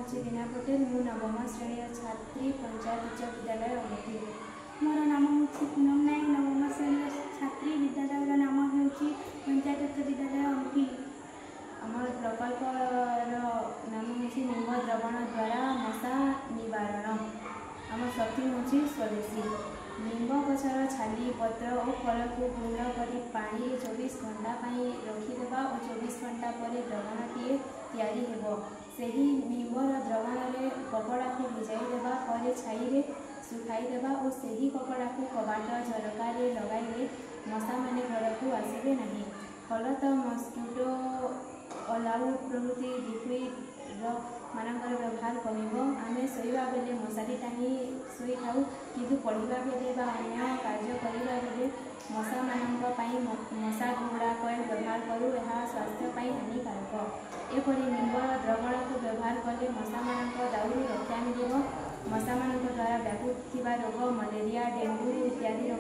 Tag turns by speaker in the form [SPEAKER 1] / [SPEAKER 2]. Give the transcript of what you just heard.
[SPEAKER 1] ହେଉଛି ରୀନା ପଟେଲ। ମୁଁ ନବମ ଶ୍ରେଣୀର ଛାତ୍ରୀ, ପଞ୍ଚାୟତ ଉଚ୍ଚ ବିଦ୍ୟାଳୟ, ଅମେଠି।
[SPEAKER 2] ମୋର ନାମ ହେଉଛି ପୁନମ ନାୟକ, ନବମ ଶ୍ରେଣୀର ଛାତ୍ରୀ, ବିଦ୍ୟାଳୟର ନାମ ହେଉଛି ପଞ୍ଚାୟତ ଉଚ୍ଚ ବିଦ୍ୟାଳୟ, ଅମେଠି।
[SPEAKER 1] ଆମର ପ୍ରକଳ୍ପର ନାମ ହେଉଛି ନିମ୍ବ ଦ୍ରବଣ ଦ୍ୱାରା ମଶା ନିବାରଣ। ଆମ ଶକ୍ତି ହେଉଛି ସ୍ୱଦେଶୀ। ନିମ୍ବ ଗଛର ଛାଲି, ପତ୍ର ଓ ଫଳକୁ ଗୁଣ୍ଡ କରି ପାଣିରେ 24 ଘଣ୍ଟା ପାଇଁ ରଖିଦେବା ଓ 24 ଘଣ୍ଟା ପରେ ଦ୍ରବଣଟିଏ ତିଆରି ହେବ। ସେହି ନିମ୍ବର ଦ୍ରବଣରେ କପଡ଼ାକୁ ଭିଜାଇ ଦେବା ପରେ ଛାଇରେ ଶୁଖାଇ ଦେବା ଓ ସେହି କପଡ଼ାକୁ କବାଟ ଝରକାରେ ଲଗାଇଲେ ମଶାମାନେ ଘରକୁ ଆସିବେ ନାହିଁ। ଫଳତଃ ମସ୍କିଟୋ, ଅଲଆଉଟ୍ ପ୍ରଭୃତି ଲିକ୍ୱିଡ଼ର ମାନଙ୍କର ବ୍ୟବହାର କମିବ। ଆମେ ଶୋଇବା ବେଳେ ମଶାରୀ ଟାଙ୍ଗି ଶୋଇଥାଉ, କିନ୍ତୁ ପଢ଼ିବା ବେଳେ ବା ଅନ୍ୟ କାର୍ଯ୍ୟ କରିବା ବେଳେ ମଶାମାନଙ୍କ ପାଇଁ ମଶା ଘଉଡ଼ା କଏଲ୍ ବ୍ୟବହାର କରୁ। ଏହା ସ୍ୱାସ୍ଥ୍ୟ ପାଇଁ ହାନିକାରକ। ଏପରି ନିମ୍ବର ଦ୍ରବଣକୁ ବ୍ୟବହାର କଲେ ମଶାମାନଙ୍କ ଦାଉରୁ ରକ୍ଷା ମିଳିବ। ମଶାମାନଙ୍କ ଦ୍ୱାରା ବ୍ୟାପୁଥିବା ରୋଗ ମଲେରିଆ, ଡେଙ୍ଗୁ ଇତ୍ୟାଦି ରୋଗ